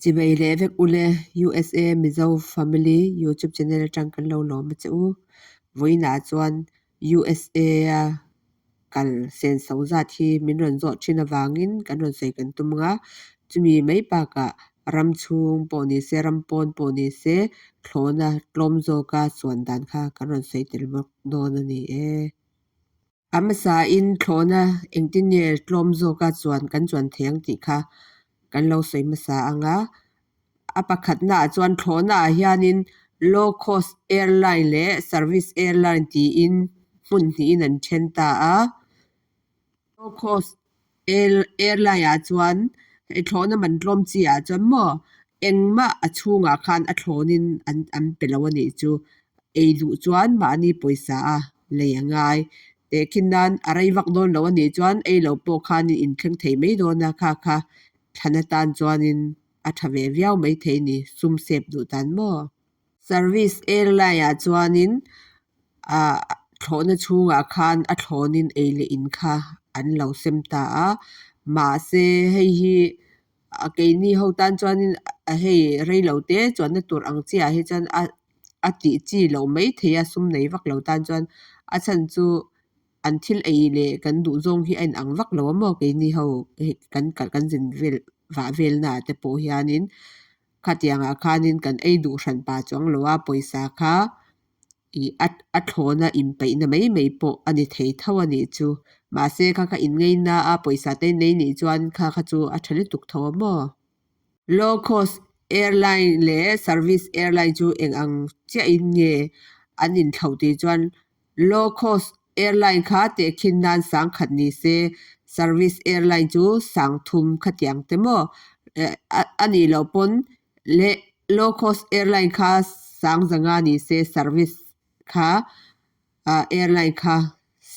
Chibai leh vek ule USA Mizo Family YouTube channel atang kan lo lawm a che u. Vawiinah chuan USA a kal senso zat hi min rawn zawh thin avangin kan rawn sawi kan tum ang a. Chumi mai bakah ram chhung pawh ni se ram pawn pawh ni se thlawhna tlawm zawka chuan dan kha kan rawn sawi tel bawk dawn a ni e. A hmasain thlawhna engtin nge tlawm zawka chuan kan chuan thei ang tih kha kan lo sawi hmasa ang a. A pakhatnaah chuan thlawhnaah hianin low cost airline leh service airline tiin hmun hnihin an then ta a. Low cost airline ah chuan hei thlawhna man tlawm chi ah chuan maw engmah a chhungah khan a thlawnin an pe lo a nih chu. Ei duh chuan mahni pawisa a lei a ngai. Tehkhin nan a rei vak dawn lo a nih chuan ei lo pawh khanin inthleng thei mai dawn a kha kha thlan atan chuanin a tha ve viau maithei a ni sum sep duh tan maw. Service airline ah chuanin ah thlawhna chhungah khan a thlawnin ei leh in kha an lo sem ta a mahse hei hi a keini ho tan chuanin hei reilo te chuanna tur ang chiah ah hi chuan a a tih chi loh maithei a sum nei vak lo tan chuan a chhan chu an thil ei leh kan duh zawng hi a inang vak lo a maw keini ho hei kan kal kan zin vel vah vel naah te pawh hianin khatiangah khanin kan ei duh hran pah chuang lo a pawisa kha ih a a thlawna inpeihna mai mai pawh a ni thei tho a nih chu mahse kha kha inngeina a pawisa te nei nih chuan kha kha chu a tha lutuk tho a maw. Low cost airline leh service airline chu eng ang chiahin nge an inthlauh tih chuan low cost airline kha tehkhin nan sangkhat ni se service airline chu sangthum khatiang te maw a nih loh pawn leh low cost airline kha sangzanga ni se service kha airline kha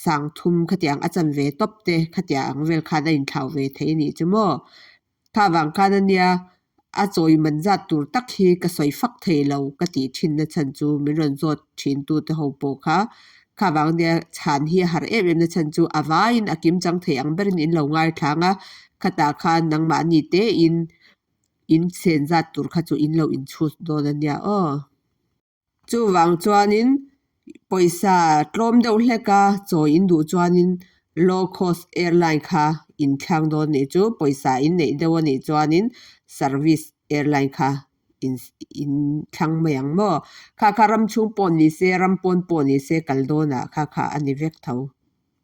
sangthum khatiang a chan ve tawp te khatiang ang vel khan a inthlauh ve thei a nih chu maw. Kha vang khan a nia a chawi man zat tur tak hi ka sawi fak thei lo ka tih thin na chhan chu min rawn zawt thin tu te ho pawh kha kha vang nia chhan hi a harh em em na chhan chu a vaiin a kim chang thei ang berin in lo ngaithlang a khatah khan nangmahni te in in chen zat tur kha chu in lo inchhut dawn a nia aw. Chuvang chuanin pawisa tlawm deuh hlek a chawi in duh chuanin low cost airline kha in thlang dawn nih chu pawisa in neih deuh a nih chuanin service airline kha in in thlang mai ang maw. Kha kha ram chhung pawh ni se ram pawn pawh ni se kal dawnah kha kha a ni vek tho.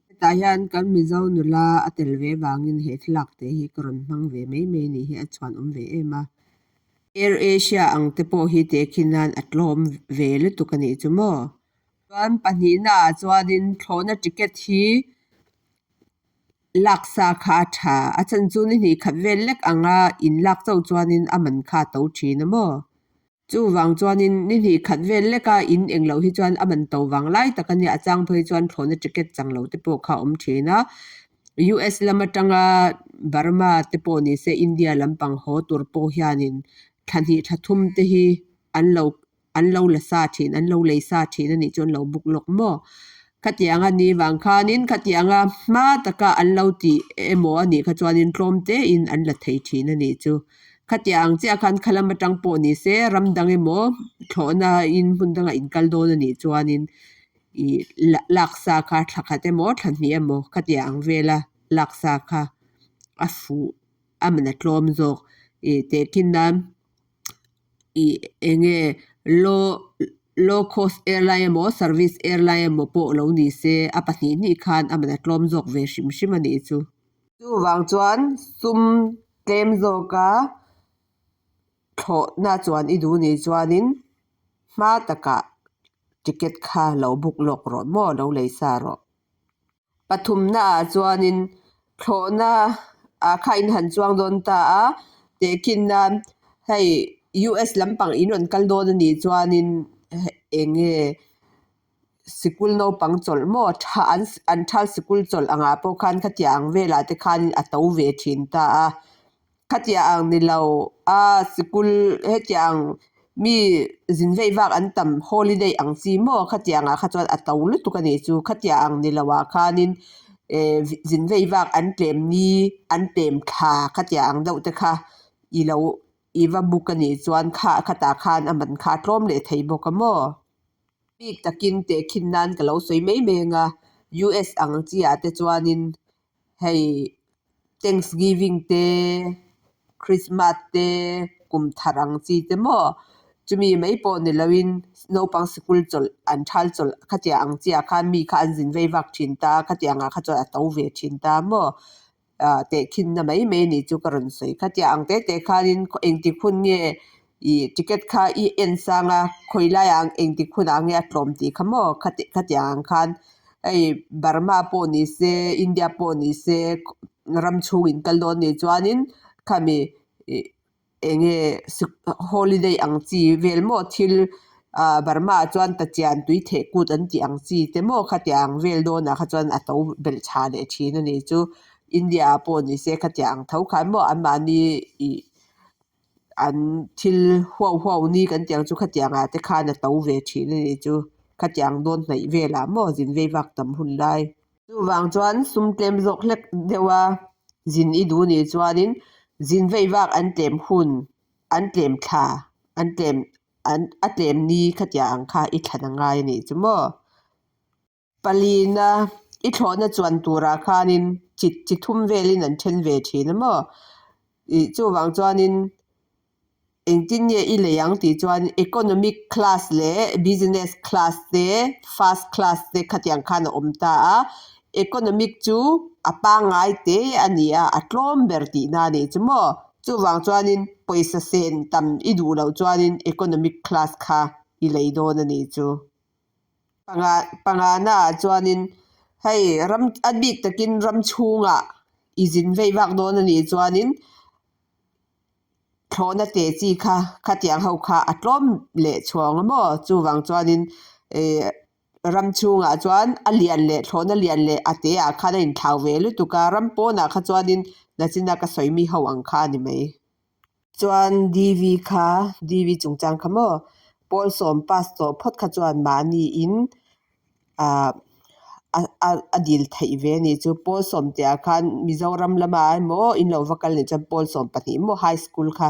Hetah hian kan Mizo nula a tel ve vangin he thlalak te hi ka rawn hmang ve mai mai a nih hi a chhuan awm ve em a. Air Asia ang te pawh hi tehkhin nan a tlawm ve lutuk a nih chu maw. Chuan pahnihna ah chuanin thlawhna ticket hi laksa kha a tha a chhan chu ni hnih khat vel lek anga in lak chauh chuanin a man kha a to thin a maw. Chuvang chuanin ni hnih khat vel leka in eng loh hi chuan a man to vang lai tak a nia, a chang phei chuan thlawhna ticket chang lo te pawh kha a awm thin a. US lam atanga Burma te pawh ni se India lampang haw tur pawh hianin thla hnih thla thum te hi an lo an lo la sa thin an lo lei sa thin a nih chu an lo buk lawk maw. Khatiang a ni vang khanin khatianga hma taka an lo tih emaw a nih kha chuanin tlawm tein an la thei thin a nih chu. Khatiang ang chiah khan khalam atang pawh ni se ram dang emaw thlawhna in hmun dangah in kal dawn a nih chuanin ih laksa kha thla khat emaw thla hnih emaw khatiang ang vela laksa kha a fuh a man a tlawm zawk ih tehkhin nan ih eng nge low low cost airline emaw service airline emaw pawh lo ni se a pahnih hnih khan a man a tlawm zawk ve hrim hrim a nih chu. Chuvang chuan sum tlem zawka thlawhna chuan i duh nih chuanin hma takah ticket kha lo book lawk rawh maw lo lei sa rawh. Pathumna ah chuanin thlawhna ah kha in han chuang dawn ta a tehkhin nan hei U_S lampang in rawn kal dawn a nih chuanin eng nge Sikul naupang chawlh maw tha an an thal sikul chawlh angah pawh khan khatiang ang velah te khan a to ve thin ta a khatiang ang ni lo a sikul hetiang mi zin vei vak an tam holiday ang chi maw khatiang ah kha chuan a to lutuk a nih chu khatiang ang ni lo ah khanin eh zin vei vak an tlem ni an tlem thla khatiang ang deuh te kha i lo. i va book a nih chuan kha khatah khan a man kha a tlawm leh thei bawk a maw? Bik takin tehkhin nan ka lo sawi mai mai ang a, US ang chi ah te chuanin hei Thanksgiving te, Christmas te, kum thar ang chi te maw? Chumi mai pawh ni loin naupang sikul chawlh an thal chawlh khatiang ang chi ah khan mi kha an zin vei vak thin ta a, khatiang ah kha chuan a to ve thin ta maw? Ah tehkhinna mai mai anih chu ka rawn sawi. Khatiang ang tete khanin engtik hun nge ih ticket kha i en sang a, khawi laiah engtik hunah nge a tlawm tih kha maw? Khatiang ang khan hei Burma pawh ni se, India pawh ni se ram chhung in kal dawn nih chuanin khami ih eng nge holiday ang chi vel maw thil ah Burma ah chuan Tachian tui theh kut an tih ang chi te maw khatiang ang vel dawnah kha chuan a to belh chha leh thin a nih chu. India ah pawh ni se khatiang ang tho khan maw anmahni ih an thil huau huau ni kan tih ang chu khatiang ah te khan a to ve thin a nih chu. Khatiang dawn hnaih velah maw zin vei vak tam hun lai. Chuvang chuan sum tlem zawk hlek deuh a, zin i duh nih chuanin zin vei vak an tlem hun, an tlem thla, an tlem an a tlem ni khatiang ang kha i thlan a ngai a nih chu maw? Palina i thlawhna chuan turah khanin chi chi thum velin an then ve thin a maw? Ih chuvang chuanin Engtin nge i lei ang tih chuan economic class leh business class te first class te khatiang khan a awm ta a, economic chu a pangngai te a ni a, a tlawm ber tihna a nih chu maw? Chuvang chuanin pawisa sen tam i duh loh chuanin economic class kha i lei dawn a nih chu. Panga pangana ah chuanin hei ram a bik takin ram chhungah i zin vei vak dawn a nih chuanin Thlawhna teh chi kha khatiang ho kha a tlawm leh chhuang a maw? Chuvang chuanin ih ram chhungah chuan a lian leh thlawhna lian leh a te ah khan a inthlau ve lutuk a, ram pawnah kha chuanin nachina ka sawi mi ho ang kha a ni mai. Chuan DV kha DV chungchang kha maw pawl sawm pass tawh phawt kha chuan mahni in ah a dil theih ve a nih chu pawl sawm tih ah khan Mizoram lama emaw in lo va kal nih chuan pawl sawm pahnih maw high school kha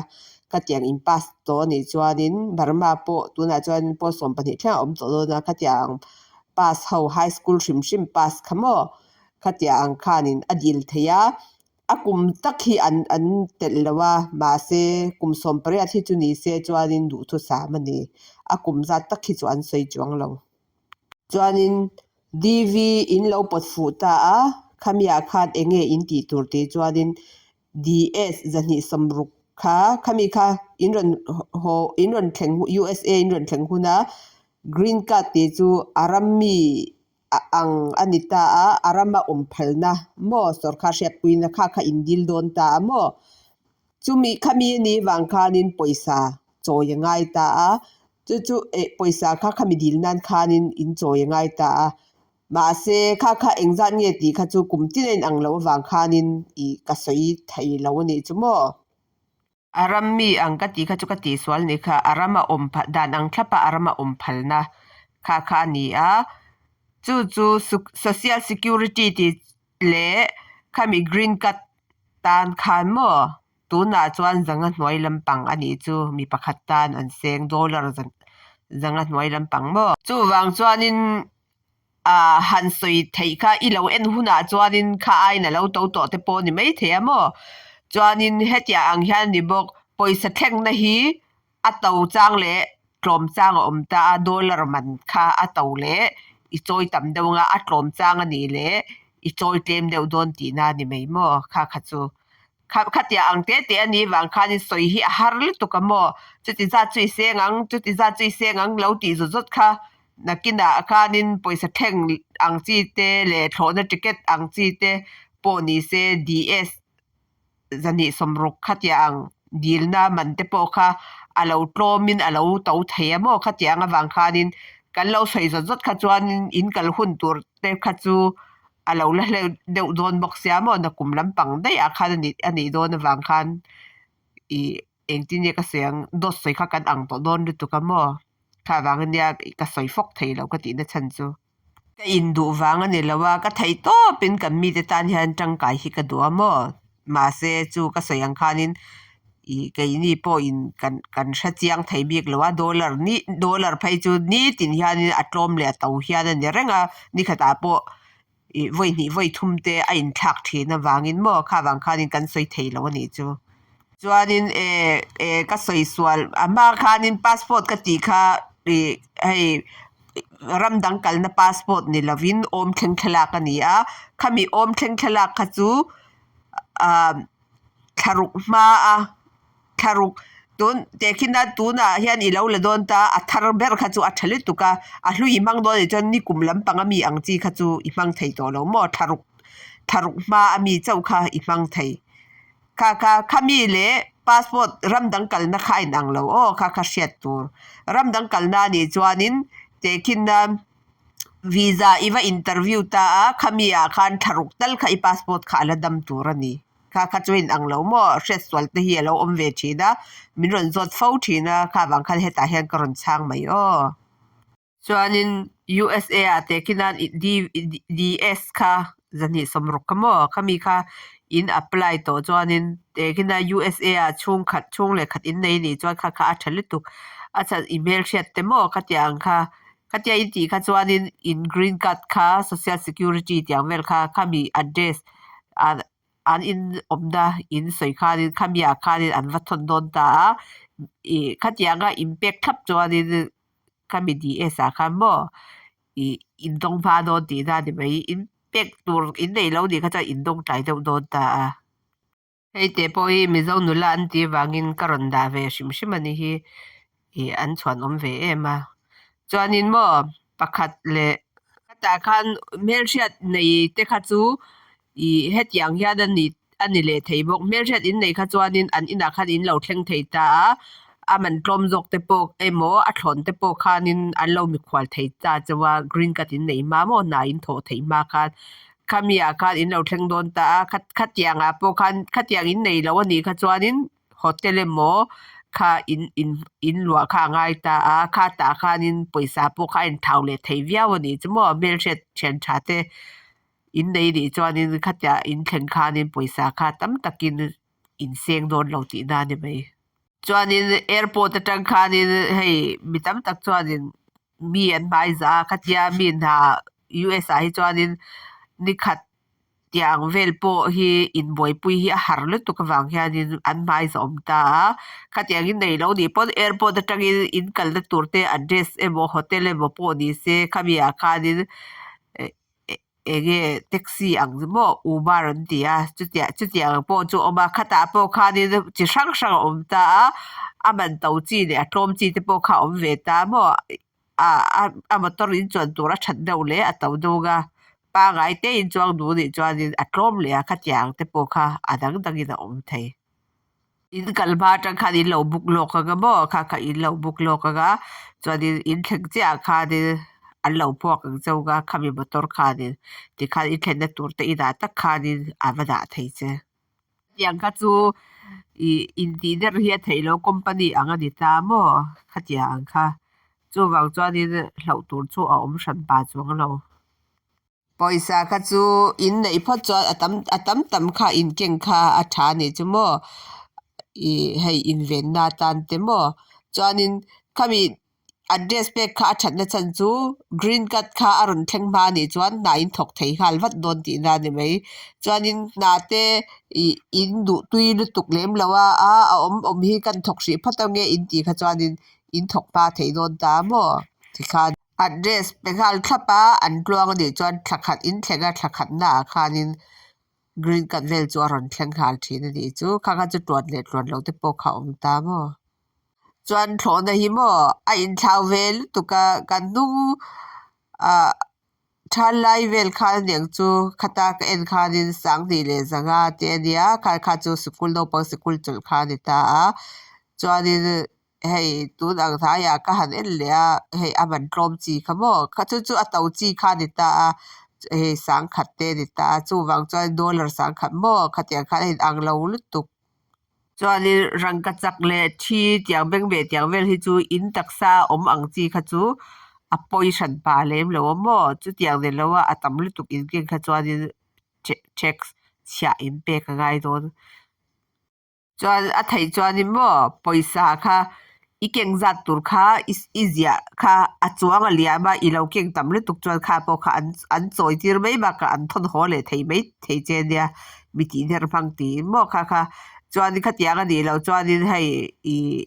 khatiang in pass tawh a nih chuanin Burma pawh tunah chuan pawl sawm pahnih thleng a awm tawh dawn a khatiang pass ho high school hrim hrim pass kha maw khatiang ang khanin a dil theih a a kum tak hi an an telh lo a mahse kum sawm pariat hi chu ni se chuanin duhthusam a ni a kum zat tak hi chu an sawi chuang lo. Chuanin DV in lo pawt fuh ta a, khamiah khan eng nge in tih tur tih chuanin DS zahnih sawmruk kha khami kha in rawn haw in rawn thleng USA in rawn thleng hun a, green card tih chu a ram mi ang a ni ta a, a rama awm phalna maw sawrkar hriatpuina kha kha in dil dawn ta a maw? Chumi khami a nih vang khanin pawisa chawi a ngai ta a, chu chu eh pawisa kha khami dil nan khanin in chawi a ngai ta a, mahse kha kha engzat nge tih kha chu kum tin a inang loh avang khanin ih ka sawi thei lo a nih chu maw? A ram mi ang ka tih kha chu ka tihsual nih kha, a rama awm phal dan ang thlapa a rama awm phalna kha kha a ni a, chu chu social security tih leh khami green card tan khan maw tunah chuan zanga hnuai lampang a nih chu mi pakhat tan an seng dollar zanga hnuai lampang maw. Chuvang chuanin ah han sawi theih kha i lo en hunah chuanin kha aiin a lo to tawh te pawh a ni maithei a maw chuanin hetiang ang hian a ni bawk pawisa thlengna hi a to chang leh tlawm chang a awm ta a dollar man kha a to leh i chawi tam deuh anga a tlawm chang a nih leh i chawi tlem deuh dawn tihna a ni mai maw kha kha chu kha khatiang ang te te a nih vang khanin sawi hi a har lutuk a maw chuti zat chu i seng ang chuti zat chu i seng ang lo tih zawt zawt kha nakinah khanin pawisa thleng ang chi te leh thlawhna ticket ang chi te pawh ni se DS zahnih sawmruk khatiang dilna man te pawh kha a lo tlawmin a lo to thei a maw khatiang avang khanin kan lo sawi zawt zawt kha chuanin in kal hun tur te kha chu a lo la hleuh deuh dawn bawk sia maw nakum lampang daih ah khan a nih dawn avang khan ih engtin nge ka sawi ang dawt sawi kha kan ang tawh dawn lutuk a maw kha vang ania ka sawi fawk thei lo ka tihna chhan chu. Ka induh vang a ni lo a, ka theih tawpin kan mite tan hian tangkai hi ka duh a maw? Mahse chu ka sawi ang khanin Ih keini pawhin kan kan hre chiang thei bik lo a dollar ni dollar phei chu nitin hianin a tlawm leh a to hian a ni reng a nikhatah pawh ih vawi hnih vawi thum te a inthlak thin avangin maw kha vang khanin kan sawi thei lo a nih chu. Chuanin eh eh ka sawi sual a hma khanin passport ka tih kha ih hei ram dang kalna passport ni lovin awm thleng thlalak a ni a khami awm thleng thlalak kha chu ah thlaruk hma a thlaruk tun tehkhin a tunah hian i lo la dawn ta a thar ber kha chu a tha lutuk a a hlui i hmang dawn anih chuan nikum lampang ami ang chi kha chu i hmang thei tawh lo maw thlaruk thlaruk hma ami chauh kha i hmang thei kha kha khami leh passport ram dang kalna kha a inang lo aw kha kha hriat tur ram dang kalna anih chuanin tehkhin a. Visa i va interview ta a, khami ah khan thlaruk tal kha i passport kha a la dam tur a ni. Kha kha chu a inang lo maw? Hriatsual te hi a lo awm ve thin a, min rawn zawt fo thin a, kha vang khan hetah hian ka rawn chhang mai aw. Chuanin USA ah teh khi nan DS kha zahnih sawmruk kha maw? Khami kha in apply tawh chuanin teh khi na USA ah chhungkhat chhung leh khat in nei nih chuan kha kha a tha lutuk. A chhan i hmelhriat te maw khatiang ang kha Khatia in tih kha chuanin in green card kha social security tih ang vel kha khami address ah an in awmna in sawi khanin khami ah khanin an va thawn dawn ta a ih khatianga in pek thlap chuanin khami DS ah khan maw ih in dawng hma dawn tihna a ni mai in pek tur in neih loh nih kha chuan in dawng tlai deuh dawn ta a. Hei teh pawh hi Mizo nula an tih avangin ka rawn dah ve hrim hrim a ni hi ih an chhuanawm ve em a. Chuanin maw pakhat leh khatah khan hmelhriat nei te kha chu ih hetiang hian a ni a ni leh thei bawk. Hmelhriat in nei kha chuanin an inah khan in lo thleng thei ta a, a man tlawm zawk te pawh emaw a thlawn te pawh khanin an lo mikhual thei ta chauh a green card in nei hma maw hna in thawh theih hma khan. Khami ah khan in lo thleng dawn ta a khatiang ah pawh khan khatiang in nei lo a nih kha chuanin hotel emaw kha in in in luah kha a ngai ta a khatah khanin pawisa pawh kha a inthau leh thei viau a nih chu maw hmelhriat thian tha te in nei nih chuanin khatiang in thleng khanin pawisa kha tam takin in seng dawn lo tihna a ni mai. Chuanin airport atang khanin hei mi tam tak chuanin mi an hmai zah a khatia mi hna US ah hi chuanin nikhat tiang vel pawh hi inbuaipui hi a har lutuk avang hianin an hmai zah awm ta a khatiangin nei lo nih pawn airport atangin in kalna tur te address emaw hotel emaw pawh ni se khami ah khanin eng nge taxi ang chu maw uber an ti a chutia chutiang ang pawh chu a awm a khatah pawh khanin chi hrang hrang a awm ta a a man to chi leh a tlawm chi te pawh kha a awm ve ta maw ah a motor in chuan tur a that deuh leh a to deuh a pangai te in chuang duh anih chuanin a tlawm leh a khatiang te pawh kha a dang dangin a awm thei. In kal hma atang khan in lo book lawk ang a maw kha kha in lo book lawk ang a chuanin in thleng chiah ah khanin an lo puak ang chauh a khami motor khanin tikhan i thlenna tur te inah tak khanin a va dah thei che. Hetiang kha chu ih intih der hi a theih loh company ang a ni ta maw khatiang ang kha chuvang chuanin hlauh tur chu a awm hran pah chuang lo. Pawisa kha chu in neih phawt chuan a tam a tam tam kha in keng kha a tha a nih chu maw ih hei invenna atan te maw chuanin khami address pek kha a thatna chhan chu green card kha a rawn thleng hma a nih chuan hna in thawk thei nghal vat dawn tihna a ni mai chuanin hna te ih in duh tui lutuk lem lo a a awm awm hi kan thawk hrih phawt ange in tih kha chuanin in thawk hma thei dawn ta maw tikhan. Address pe nghal thlap a an tluang a nih chuan thla khat in thleng a thla khat naah khanin green card vel chu a rawn thleng nghal thin a nih chu kha kha chu tuan leh tuan loh te pawh kha a awm ta maw chuan thlawhna hi maw a inthlau ve lutuk a kan hnung ah thal lai vel khan aniang chu khata ka en khanin sanghnih leh zanga te a nia kha kha chu sikul naupang sikul chawlh kha a ni ta a chuanin. Hei tun ang hnaiah ka han en leh a hei a man tlawm chi kha maw kha chu chu a to chi kha a ni ta a hei sangkhat te a ni ta a chuvang chuan dollar sangkhat maw khatiang khan a inang lo lutuk chuanin rangkachak leh thi tiang bengbeh tiang vel hi chu in taksa awm ang chi kha chu a pawi hran pah lem lo a maw chutiang ni lo a a tam lutuk in keng kha chuanin tax chhiah in pek a ngai dawn. Chuan a theih chuanin maw pawisa kha i keng zat tur kha i ziah kha a chuang a liam a i lo keng tam lutuk chuan kha pawh kha an an chawi tir mai bakah an thawn haw leh thei mai thei che nia mi tih der hmang tiin maw kha kha chuanin khatiang a nih loh chuanin hei ih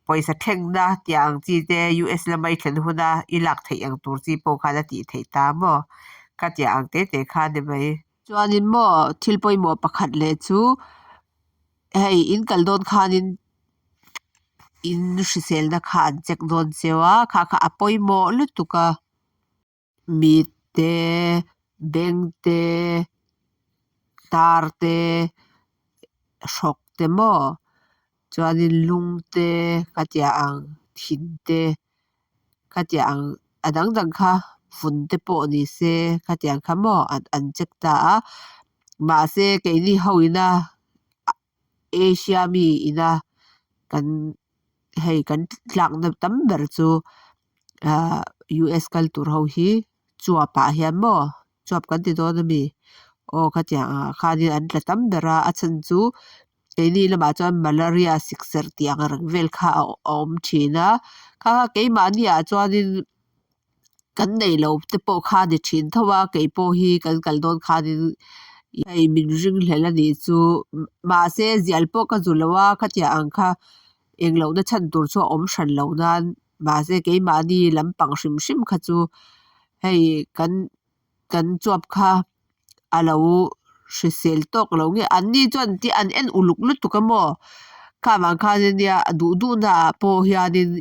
pawisa thlengna tih ang chi te US lama i thlen huna i lak theih ang tur chi pawh khan a tih theih ta maw khatiang ang te te kha a ni mai. Chuanin maw thil pawimawh pakhat leh chu hei in kal dawn khanin in hriselna kha an check dawn cheu a kha kha a pawimawh lutuk a. Mit te beng te tar te hrawk te maw chuanin lung te khatiang ang thin te khatiang ang a dang dang kha vun te pawh ni se khatiang kha maw an check ta a mahse keini ho ina Asia mi ina kan hei kan tlakna tam ber chu ahh US kal tur ho hi chuap ah hian maw chuap kan ti dawn ami aw khatiang ah khanin an tla tam ber a a chhan chu keini lamah chuan malaria sikserh tih ang reng vel kha a awm thin a kha kha keimahni ah chuanin kan nei lo te pawh kha a ni thin tho a keipawh hi kan kal dawn khanin hei min ringhlel a nih chu mahse zial pawh ka zu lo a khatiang ang kha englohna chhan tur chu a awm hran lo nan mahse keimahni lampang hrim hrim kha chu hei kan kan chuap kha a lo hrisel tawk lo nge an ni chuan tih an en uluk lutuk a maw kha vang khan ania duh duh na ah pawh hianin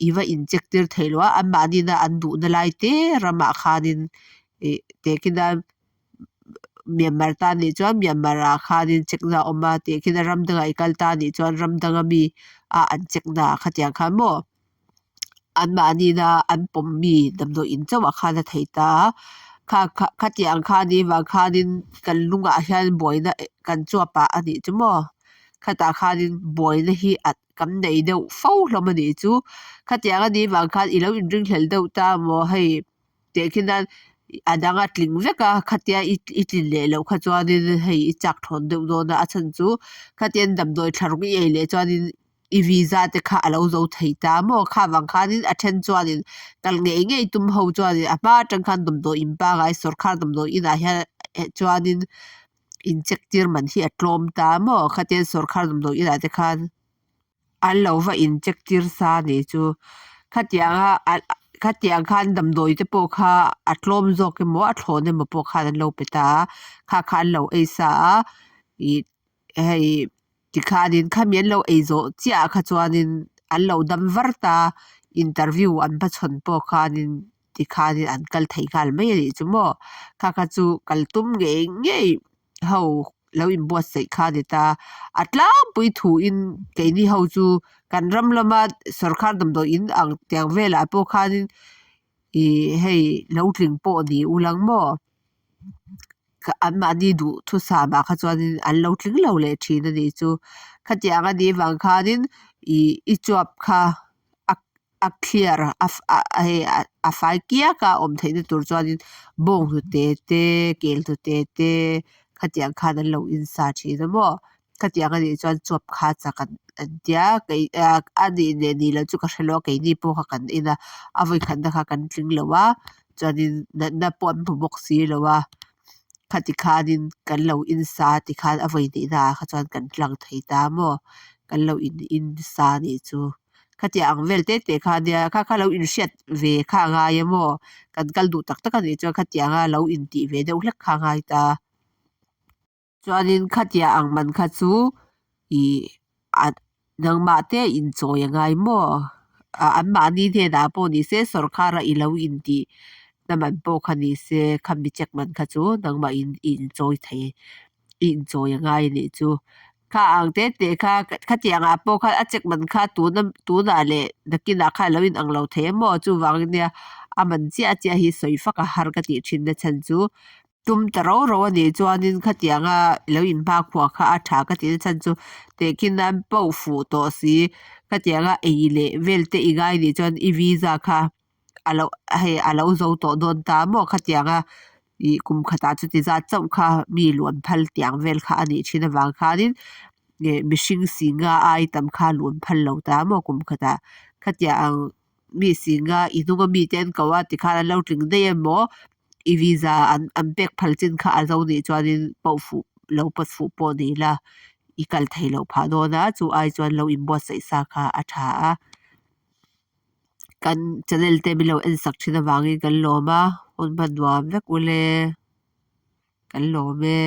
i va in check tir theih loh a anmahni na an duhna lai te ramah khanin ih tehkhin a Myanmar tan nih chuan Myanmar ah khanin check na a awm a tehkhin a ram dangah i kal ta nih chuan ram danga mi a an check na ah khatiang khan maw anmahni na an pawm mi damdawi in chauh ah khan a thei ta a kha kha khatiang kha anih vang khanin kan lungah hian buaina kan chuap ah a nih chu maw khatah khanin buaina hi a kan nei deuh fo hlawm a nih chu khatiang anih vang khan i lo inringhlel deuh ta maw hei tehkhin nan a dang a tling vek a khatia i i tlin leh loh kha chuanin hei i chak thawn deuh dawn a a chhan chu khatiang damdawi thla ruk i ei leh chuanin i visa te kha a lo zo thei ta maw kha vang khanin a then chuanin kal ngei ngei tum ho chuanin a hma atang khan damdawi in pangai sawrkar damdawi inah hian chuanin in check tir man hi a tlawm ta maw khatiang sawrkar damdawi inah te khan an lo va in check tir sa a nih chu khatianga khatiang khan damdawi te pawh kha a tlawm zawk emaw a thlawn emaw pawh khan an lo pe ta a kha kha an lo ei sa a ih hei tikhanin khami an lo ei zawh chiah ah kha chuanin an lo dam var ta interview an hmachhawn pawh khanin tikhanin an kal thei nghal mai a nih chu maw kha kha chu kal tum ngei ngei ho lo inbuatsaih kha a ni ta a tlangpui thuin keini ho chu kan ram lama sawrkar damdawi in ang tiang velah pawh khanin ih hei lo tling pawh ni ulang maw anmahni duh thusam ah kha chuanin an lo tling lo leh thin a nih chu khatiang a nih vang khanin ih i chuap kha a a clear a hei a fai kiak a awm theihna tur chuanin bawng hnute te kel hnute te khatiang khan an lo insa thin a maw khatiang a nih chuan chuap kha chak an an tia kei a nih leh nih loh chu ka hre lo a keini pawh kha kan en a a vawikhatna kha kan tling lo a chuanin natna pawh an hmu bawk si lo a khati khanin kan lo insa tikhan a vawi hnihna ah kha chuan kan tlang thei ta maw kan lo in insa a nih chu. Khatiang ang vel te te kha nia kha kha lo inhriat ve kha a ngai a maw kan kal duh tak tak a nih chuan khatianga lo intih ve deuh hlek kha a ngai ta. Chuanin khatiang ang man kha chu ih a nangmah te inchawi a ngai maw anmahni hnenah pawh ni se sawrkhara i lo intih na man pawh kha ni se khami check man kha chu nangmah in i inchawi thei i inchawi a ngai a nih chu. Kha ang te te kha khatiang ah pawh khan a check man kha tuna tunah leh nakinah khan a lo inang lo thei em aw chuvangin nia a man chiah chiah hi sawi fak a har ka tih thin na chhan chu tum ta ro ro a nih chuanin khatianga lo inhmakhua kha a tha ka tih na chhan chu tehkhin nan poh fuh tawh si khatianga ei leh vel te i ngai nih chuan i visa kha a lo hei a lo zo tawh dawn ta maw khatianga ih kum khatah chuti zat chauh kha mi luan phal tiang vel kha a nih thin avang khanin. Nge mihring singa ai tam kha luh an phal lo ta maw kum khatah khatiang ang mi singa i hnunga mite an ko a tikhan an lo tling daih emaw i visa an an pek phal chin kha a zo nih chuanin poh fuh lo pawt fuh pawh ni ila i kal theih loh phah dawn a chu ai chuan lo inbuatsaih sa kha a tha a. Kan channel te min lo en sak thin avangin kan lawm a hun hman nuam vek ule kan lawm e.